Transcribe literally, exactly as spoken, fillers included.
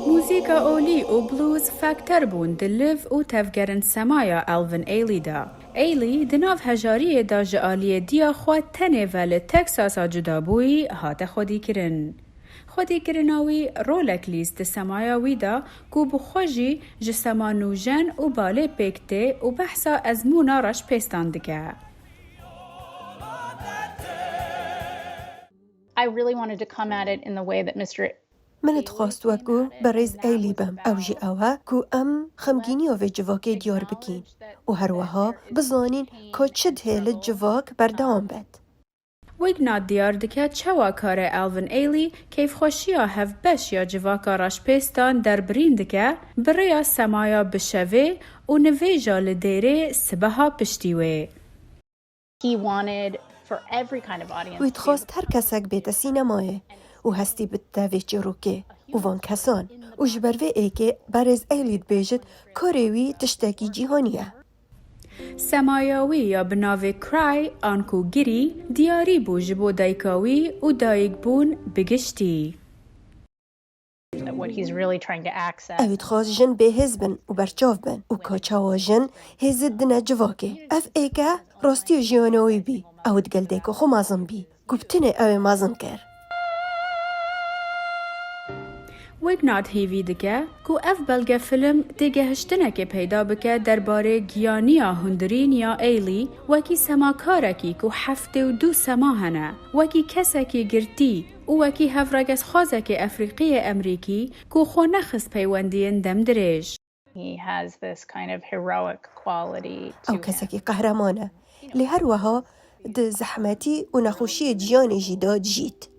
Muzîka olî û blues fekter bûn di liv û tevgerin semaya Alvin Ailey de. Ailey di nav hejariyê de ji aliyê diya xwe tenê ve li Texasa cudabûyî hate xwedîkirin. Xwedîkirina wî rolek lîst di semaya wî de ku bi xwe jî ji sema nûjen û balê pêk tê û behsa ezmûna reşpêstan dike. I really wanted to come at it in the way that Mister Min dixwest wek ku berêz Ailey bim, ew jî ew e ku em xemgîniya vê civakê diyar bikîn û her wiha bizanîn ka çi dihê li civak berdewam bet. Wignat diyar dike çawa kare Alvin Ailey kêfxweşiya hevbeş ya civaka reşpêstan derbirîn dike, bi rêya semaya bi şevê û nivêja li dêrê sibeha piştî wê. He wanted for every kind of audience. Wî dixwest her kesek bête sînemayê û hestî bidite vê çîrokê û van kesan û ji ber vê êkê berêz Ailey dibêjit karê wî tiştekî cîhanî ye. Semaya wî ya bi navê Cry anku Girî diyarî bû ji bo dayika wî û dayikbûn bi giştî. That what he's really trying to access Ew dixwest jin bêhêz bin û berçav bin û ka çawa jin hêzê dine civakê. Ev êke rastiya jiyana wî bî. Ew digel dayika xwe mezin bî. Ku bi tenê ew ê mezin kir. Wignat hêvî dike ku ev belgefilm têgehiştinekê peyda bike derbarê giyaniya hundirîn ya Ailey wekî semakarekî ku heftê û du sema hene, wekî kesekî girtî û wekî hevregezxwazekê Efrîqiyê Emrîkî ku xwe nexist peywendiyên demdirêj. He has this kind of heroic quality to Ew kesekî qehreman e. Lê her wiha di zehmetî û nexweşiyê jiyanê jî de dijît.